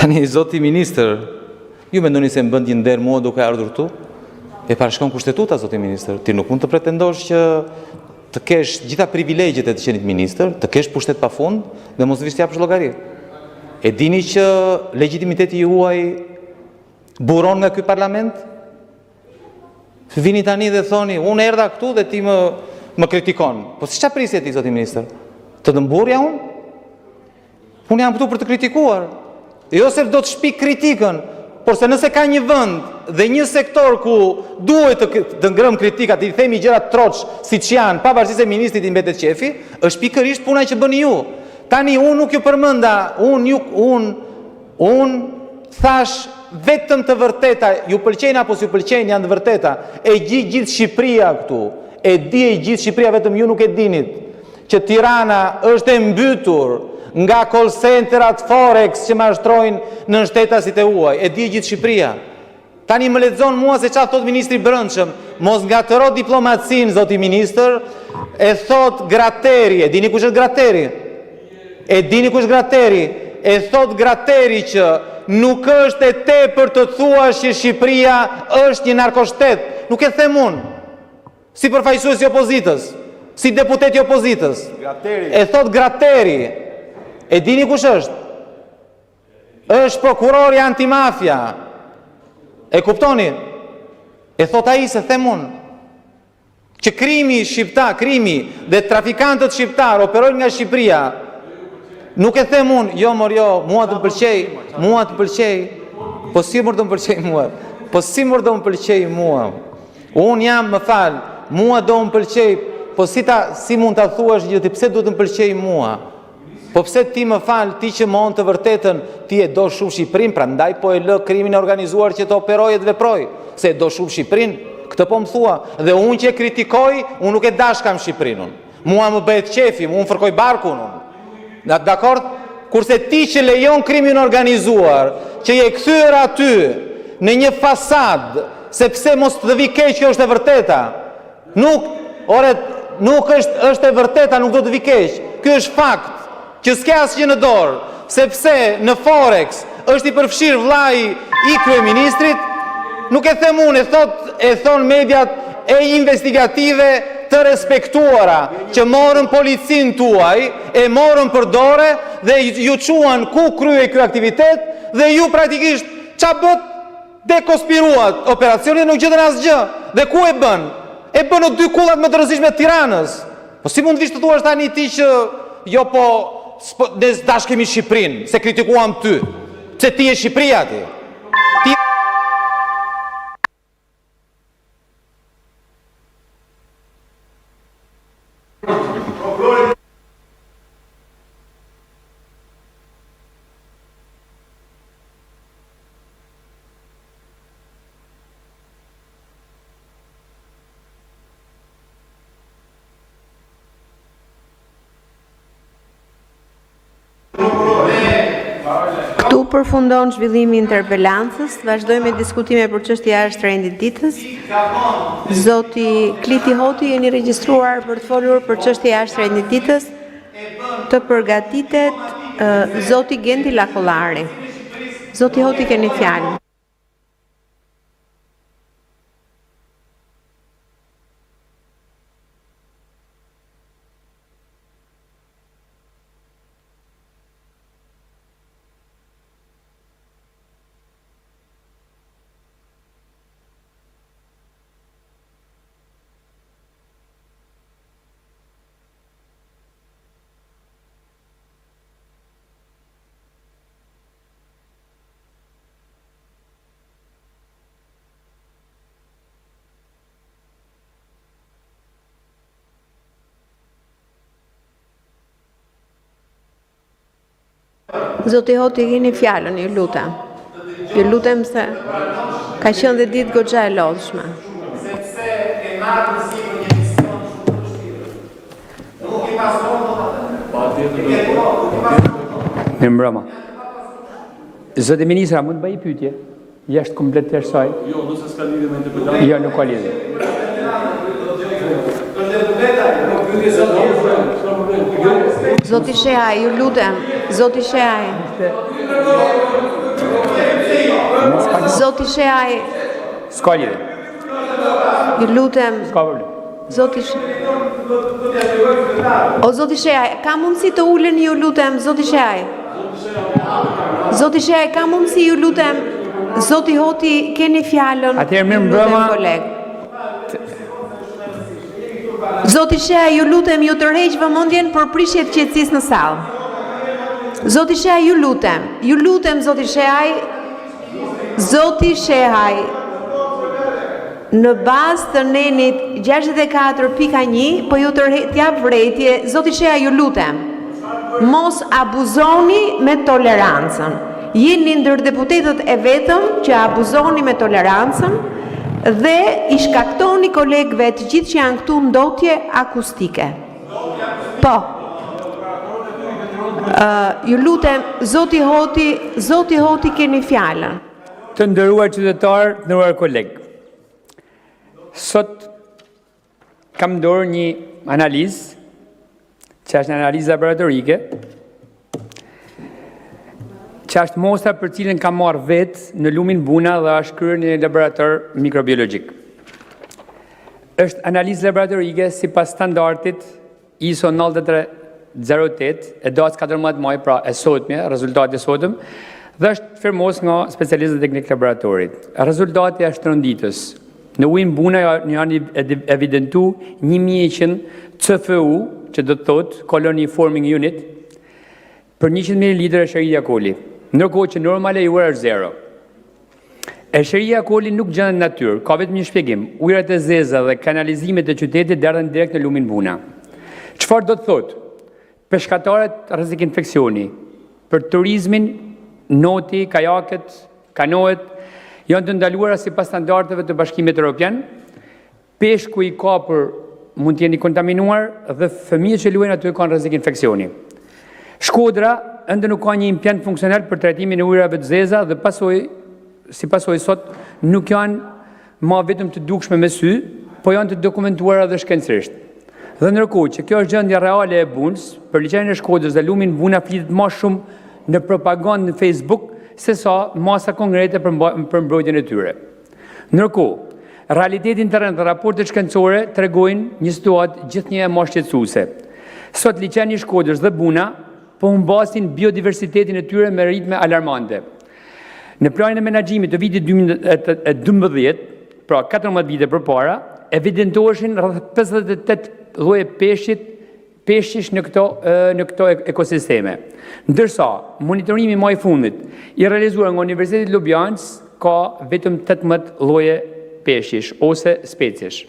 Tani, zoti ministër, ju mendoni se më bën një nder mua duke ardhur këtu? E parashikon kushtetuta, zoti ministër. Ti nuk mund të pretendosh që të kesh gjitha privilegjet e të qenit ministër, të kesh pushtet pafund dhe mos vish të japësh llogari. E dini që legjitimiteti juaj buron nga ky parlament? Vini tani dhe thoni, unë erdha këtu dhe ti më më kritikon. Po si ça prisje ti zoti ministër? Të të mburrja unë? Unë jam këtu për të kritikuar. Jo se do të shpik kritikën, por se nëse ka një vend dhe një sektor ku duhet të, të ngremë kritika, t'i themi gjërat troç siç janë, pavarësisht se ministrit i mbetet qefi, është pikërisht puna që bëni ju. Tani unë nuk ju përmenda, unë ju unë unë thashë vetëm të vërteta, ju pëlqejnë apo s'ju pëlqejnë, janë të vërteta. E di gjithë Shqipëria këtu. E di e gjithë Shqipëria, vetëm ju nuk e dinit që Tirana është e mbytur nga call centerat Forex që mashtrojnë nënshtetasit e huaj. E di e gjithë Shqipëria. Tani më lexon mua se ça thotë ministri i Brendshëm. Mos ngatërro diplomacinë, zoti ministër, e thotë Gratteri. E dini kush është Gratteri? E dini kush është Gratteri? E thotë Gratteri që nuk është e tepër të thuash që Shqipëria është një narkoshtet. Nuk e them unë. Si përfaqësues i opozitës, si deputet i opozitës. Gratteri. E thotë Gratteri. E dini kush është? Është prokurori antimafia. E kuptoni? E thotë ai s'e them unë. Që krimi shqiptar, krimi dhe trafikantët shqiptar operojnë nga Shqipëria. Nuk e them unë, jo mor jo, mua të më pëlqej, mua të më pëlqej. Po si mor do më pëlqej mua? Po si mor do më pëlqej mua? Unë jam, më fal, mua do më pëlqej, po si ta si mund ta thuash një gjë ti, pse duhet të më pëlqej mua? Po pse ti më fal, ti që mohon të vërtetën, ti e do shumë Shqipërinë, prandaj po e lë krimin e organizuar që të operojë e të veprojë, se e do shumë Shqipërinë, këtë po më thua. Dhe unë që e kritikoj, unë nuk e dashkam Shqipërinë unë. Mua më bëhet qefi, unë fërkoj barkun unë. Na dakord? Kurse ti që lejon krimin e organizuar, që je kthyer aty në një fasadë, sepse mos të vi keq kjo është e vërteta. Nuk, ore, nuk është është e vërteta, nuk do të vi keq. Ky është fakt që s'ke asgjë në dorë, sepse në Forex është i përfshirë vllai i kryeministrit, nuk e them unë, e thot e thon mediat e investigative të respektuara që morën policinë tuaj, e morën për dore dhe ju çuan ku kryhej ky aktivitet dhe ju praktikisht ça bët? Dekonspiruat operacionin dhe nuk gjetën asgjë. Dhe ku e bën? E bën në dy kullat më të rëndësishme të Tiranës. Po si mund të vish të thuash tani ti që jo po s'po ne s'dashkemi Shqipërinë, se kritikuam ty. Pse ti je Shqipëria ti? Ti Këtu përfundon zhvillimi i interpelancës. Vazhdojmë me diskutime për çështje jashtë rendit të ditës. Zoti Kliti Hoti, jeni regjistruar për të folur për çështje jashtë rendit të ditës. Të përgatitet zoti Genti Lakollari. Zoti Hoti keni fjalën. Zoti Hoti, keni fjalën, ju lutem. Ju lutem se ka qenë dhe ditë goxha e lodhshme. Sepse e marrë përsipër një mision shumë të vështirë. Nuk i pastron dot atë. Mirëmbrëma. Zoti ministër, a mund të bëj një pyetje? Jashtë komplet jashtë saj. Jo, nëse s'ka lidhje me interpelancën. Jo, nuk ka lidhje. Zoti Shehaj, ju lutem, zoti Shehaj. Zoti Shehaj, S'ka lidhje. Ju lutem. S'ka problem. Zoti O zoti Shehaj, ka mundësi të uleni ju lutem, zoti Shehaj. Zoti Shehaj, ka mundësi ju lutem. Zoti Hoti, keni fjalën. Atëherë mirëmbrëma. Koleg. Zoti Shehaj, ju lutem, ju tërheq vëmendjen për prishje të qetësisë në sallë. Zoti Shehaj, ju lutem. Ju lutem zoti Shehaj. Zoti Shehaj, në bazë të nenit 64.1, po ju tërheq të jap vërejtje, zoti Shehaj, ju lutem. Mos abuzoni me tolerancën. Jeni ndër deputetët e vetëm që abuzoni me tolerancën dhe i shkaktoni kolegëve të gjithë që janë këtu ndotje akustike. Po. Ë, ju lutem, zoti Hoti, zoti Hoti keni fjalën. Të nderuar qytetarë, të nderuar kolegë. Sot kam ndorë një analizë, që është një analizë laboratorike, që është mostra për cilën kam marrë vetë në lumin Buna dhe është kryer në një laborator mikrobiologjik. Është analizë laboratorike sipas standardit ISO 9308 e datës 14 maj, pra e sotmje, rezultati e sotëm, dhe është firmos nga specialistët teknik laboratorit. Rezultati është tronditës. Në ujin Buna janë evidentu 1100 CFU, që do të thotë Colony Forming Unit, për 100 ml Escherichia coli, ndërkohë që norma lejuar është zero. Escherichia coli nuk gjendet në natyrë, ka vetëm një shpjegim. Ujërat e zeza dhe kanalizimet e qytetit derdhen direkt në lumin Buna. Çfarë do të thotë? Peshkatarët rrezik infeksioni. Për turizmin, noti, kajaket, kanoet janë të ndaluara sipas standardeve të Bashkimit Evropian. Peshku i kapur mund të jenë i kontaminuar dhe fëmijët që luajnë aty kanë rrezik infeksioni. Shkodra ende nuk ka një impiant funksional për trajtimin e ujërave të zeza dhe pasoj, si pasojë sot nuk janë ma vetëm të dukshme me sy, po janë të dokumentuara edhe shkencërisht. Dhe ndërkohë që kjo është gjendja reale e Bunës, për liqenin e Shkodrës dhe lumin Buna flitet më shumë në propagandë në Facebook se sa masa konkrete për, për mbrojtjen e tyre. Ndërkohë, realiteti në terren dhe raportet shkencore tregojnë një situatë gjithnjë e më shqetësuese. Sot liqeni i Shkodrës dhe Buna po humbasin biodiversitetin e tyre me ritme alarmante. Në planin e menaxhimit të vitit 2012, pra 14 vite përpara, evidentoheshin rreth 58 lloje peshqit peshqish në këto në këto ekosisteme. Ndërsa monitorimi më i fundit i realizuar nga Universiteti i Ljubljanës ka vetëm 18 lloje peshqish ose speciesh.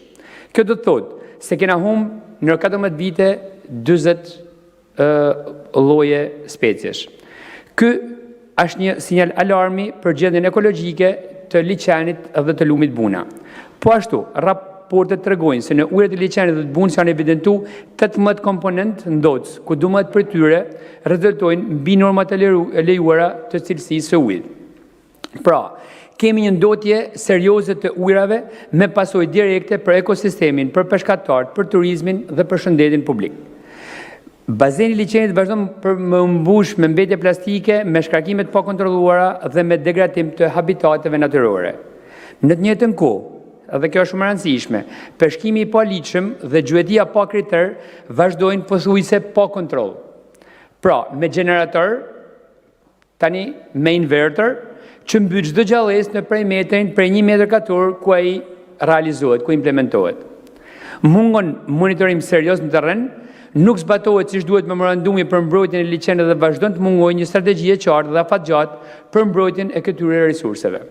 Kjo do të thotë se kena humb në 14 vite 40 lloje speciesh. Ky është një sinjal alarmi për gjendjen ekologjike të liqenit dhe të lumit Buna. Po ashtu, raportet tregojnë se në ujërat e liqenit dhe të Bunës janë evidentu 18 komponent ndotës, ku 12 prej tyre rezultojnë mbi normat e lejuara të cilësisë së ujit. Pra, kemi një ndotje serioze të ujërave me pasojë direkte për ekosistemin, për peshkatarët, për turizmin dhe për shëndetin publik. Bazeni i liqenit vazhdon për me mbush me mbetje plastike, me shkarkime të pakontrolluara dhe me degradim të habitateve natyrore. Në të njëjtën kohë, edhe kjo është shumë e rëndësishme, peshkimi i paligjshëm dhe gjuetia pa kriter vazhdojnë pothuajse pa kontroll. Pra, me gjenerator, tani me inverter, që mbyt çdo gjallesë në perimetrin prej 1 metër katror ku ai realizohet, ku implementohet. Mungon monitorim serioz në terren, nuk zbatohet siç duhet memorandumi për mbrojtjen e liqenit dhe vazhdon të mungojë një strategji e qartë dhe afatgjatë për mbrojtjen e këtyre resurseve.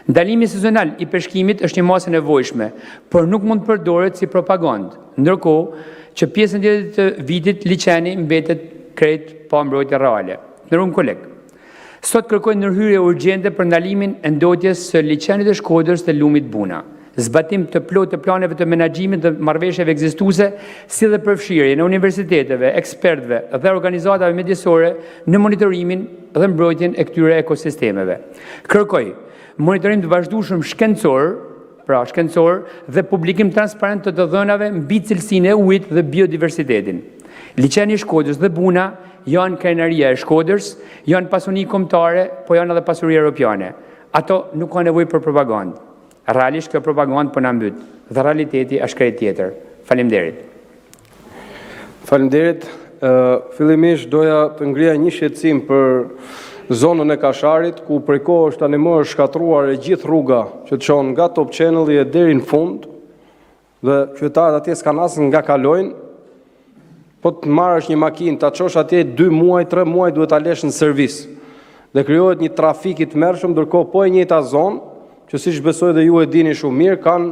Ndalimi sezonal i peshkimit është një masë e nevojshme, por nuk mund të përdoret si propagandë. Ndërkohë që pjesën tjetër të vitit liqeni mbetet krejt pa mbrojtje reale. Nderuar koleg, sot kërkoj ndërhyrje urgjente për ndalimin e ndotjes së liqenit të Shkodrës dhe lumit Buna, zbatim të plotë të planeve të menaxhimit dhe marrëveshjeve ekzistuese, si dhe përfshirjen e universiteteve, ekspertëve dhe organizatave mjedisore në monitorimin dhe mbrojtjen e këtyre ekosistemeve. Kërkoj monitorim të vazhdueshëm shkencor, pra shkencor dhe publikim transparent të të dhënave mbi cilësinë e ujit dhe biodiversitetin. Liqeni i Shkodrës dhe Buna janë krenaria e Shkodrës, janë pasuni kombëtare, po janë edhe pasuri europiane. Ato nuk ka nevojë për propagandë. Realisht kjo propagandë po na mbyt dhe realiteti është krejt tjetër. Faleminderit. Faleminderit. Fillimisht doja të ngrija një shqetësim për zonën e Kasharit, ku prej kohësh tani më është shkatërruar e gjithë rruga që çon nga Top Channel-i e deri në fund dhe qytetarët atje s'kanë as nga kalojnë. Po të marrësh një makinë, ta çosh atje 2 muaj, 3 muaj duhet ta lesh në servis. Dhe krijohet një trafik i tmerrshëm, ndërkohë po e njëjta zonë, që siç besoj dhe ju e dini shumë mirë, kanë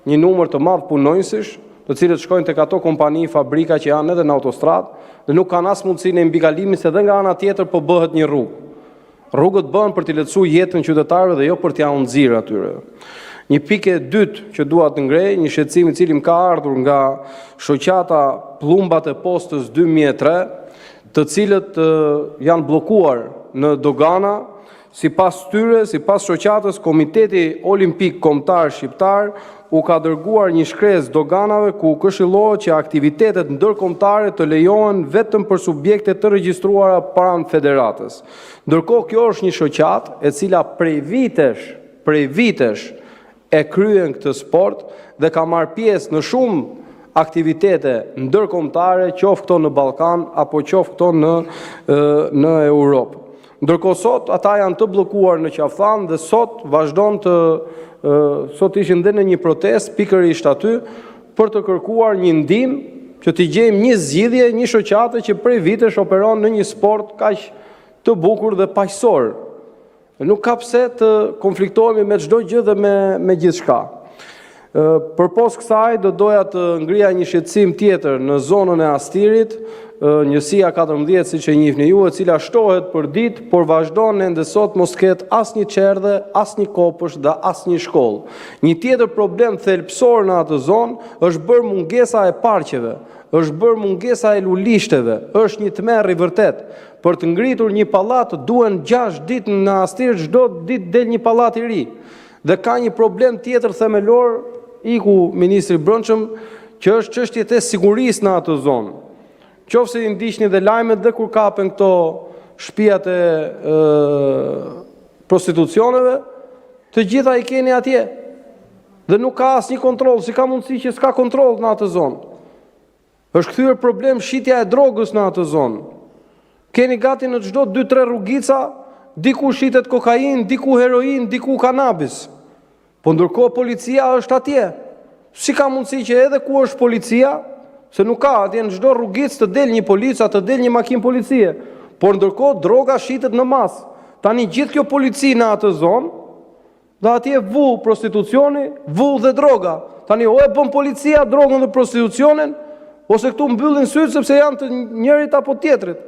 një numër të madh punonjësish, të cilët shkojnë tek ato kompani, fabrika që janë edhe në autostradë dhe nuk kanë as mundësinë e mbikalimit se dhe nga ana tjetër po bëhet një rrugë. Rrugët bëhen për t'i lehtësuar jetën qytetarëve dhe jo për t'ia nxirë atyre. Një pikë e dytë që dua të ngrej, një shqetësim i cili më ka ardhur nga shoqata Pëllumbat e Postës 2003, të cilët janë bllokuar në dogana, sipas tyre, sipas shoqatës, Komiteti Olimpik Kombëtar Shqiptar u ka dërguar një shkresë doganave ku këshillohet që aktivitetet ndërkombëtare të lejohen vetëm për subjekte të regjistruara pranë federatës. Ndërkohë kjo është një shoqatë e cila prej vitesh, prej vitesh e kryen këtë sport dhe ka marrë pjesë në shumë aktivitete ndërkombëtare, qoftë këto në Ballkan apo qoftë këto në në Europë. Ndërkohë sot ata janë të bllokuar në Qafë-Thanë dhe sot vazhdon të sot ishin dhe në një protestë pikërisht aty për të kërkuar një ndihmë që t'i gjejmë një zgjidhje, një shoqate që prej vitesh operon në një sport kaq të bukur dhe paqësor. Nuk ka pse të konfliktohemi me çdo gjë dhe me me gjithçka. Përpos kësaj do doja të ngrija një shqetësim tjetër në zonën e Astirit, njësia 14 siç e njihni ju, e cila shtohet për ditë, por vazhdon ende sot mos ketë asnjë çerdhe, asnjë kopësht dhe asnjë shkollë. Një tjetër problem thelbësor në atë zonë është bërë mungesa e parqeve, është bërë mungesa e lulishteve, është një tmerr i vërtetë. Për të ngritur një pallat duhen 6 ditë në Astir, çdo ditë del një pallat i ri. Dhe ka një problem tjetër themelor, iku ministri i Brendshëm, që është çështjet e sigurisë në atë zonë. Qoftë se i ndiqni dhe lajmet dhe kur kapen këto shtëpiat e prostitucioneve, të gjitha i keni atje. Dhe nuk ka asnjë kontroll, si ka mundësi që s'ka kontroll në atë zonë. Është kthyer problem shitja e drogës në atë zonë. Keni gati në çdo 2-3 rrugica, diku shitet kokainë, diku heroinë, diku kanabis. Po ndërkohë policia është atje. Si ka mundësi që edhe ku është policia, se nuk ka atje në çdo rrugicë të del një polic, a të del një makinë policie. Por ndërkohë droga shitet në masë. Tani gjithë kjo polici në atë zonë, dhe atje vu prostitucioni, vu dhe droga. Tani o e bën policia drogën dhe prostitucionin, ose këtu mbyllin sytë sepse janë të njërit apo tjetrit.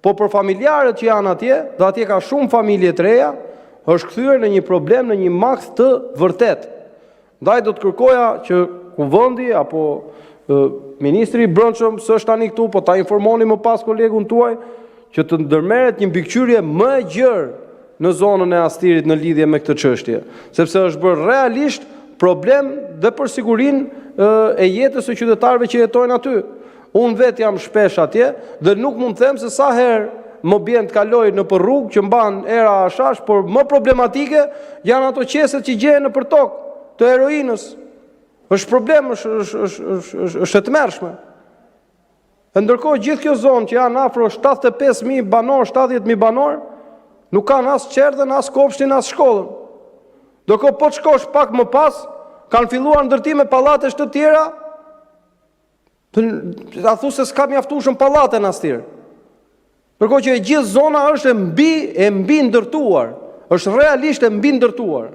Po për familjarët që janë atje, dhe atje ka shumë familje të reja, është kthyer në një problem, në një makth të vërtetë. Ndaj do të kërkoja që kuvendi apo ministri i Brendshëm s'është tani këtu, po ta informoni më pas kolegun tuaj që të ndërmerret një mbikëqyrje më e gjerë në zonën e Astirit në lidhje me këtë çështje, sepse është bërë realisht problem dhe për sigurinë e jetës së qytetarëve që jetojnë aty. Unë vetë jam shpesh atje dhe nuk mund të them se sa herë më bjen të kaloj nëpër rrugë që mban era hashash, por më problematike janë ato qeset që gjehen nëpër tokë të heroinës. Është problem, është është është është është, është e tmerrshme. E ndërkohë gjithë kjo zonë që janë afro 75.000 banorë, 70.000 banorë, nuk kanë as çerdhen, as kopshtin, as shkollën. Ndërkohë po të shkosh pak më pas, kanë filluar ndërtime pallatesh të tjera, a thu se s'ka mjaftueshëm pallate në Astir. Ndërkohë që e gjithë zona është e mbi e mbi ndërtuar, është realisht e mbi ndërtuar.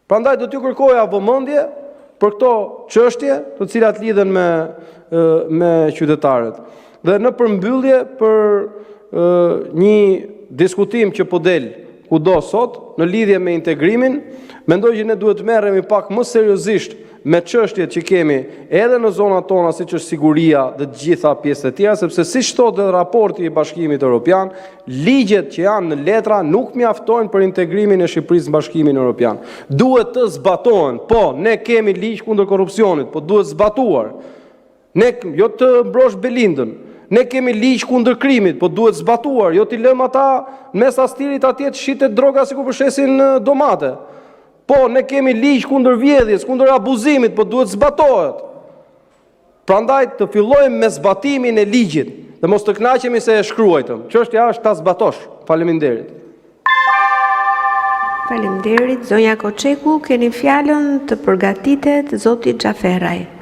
Prandaj do t'ju kërkoja vëmendje për këto çështje, të cilat lidhen me me qytetarët. Dhe në përmbyllje për një diskutim që po del kudo sot në lidhje me integrimin, mendoj që ne duhet të merremi pak më seriozisht me çështjet që kemi edhe në zonat tona, siç është siguria dhe të gjitha pjesët e tjera, sepse siç thotë edhe raporti i Bashkimit Evropian, ligjet që janë në letra nuk mjaftojnë për integrimin e Shqipërisë në Bashkimin Evropian. Duhet të zbatohen. Po, ne kemi ligj kundër korrupsionit, po duhet zbatuar. Ne jo të mbrosh Belindën. Ne kemi ligj kundër krimit, po duhet zbatuar, jo t'i lëmë ata në mes Astirit atje të shitet droga sikur po shesin domate. Po, ne kemi ligj kundër vjedhjes, kundër abuzimit, po duhet zbatohet. Prandaj të fillojmë me zbatimin e ligjit dhe mos të kënaqemi se e shkruajtëm. Çështja është ta zbatosh. Faleminderit. Faleminderit. Zonja Koçeku, keni fjalën të përgatitet zoti Xhaferraj.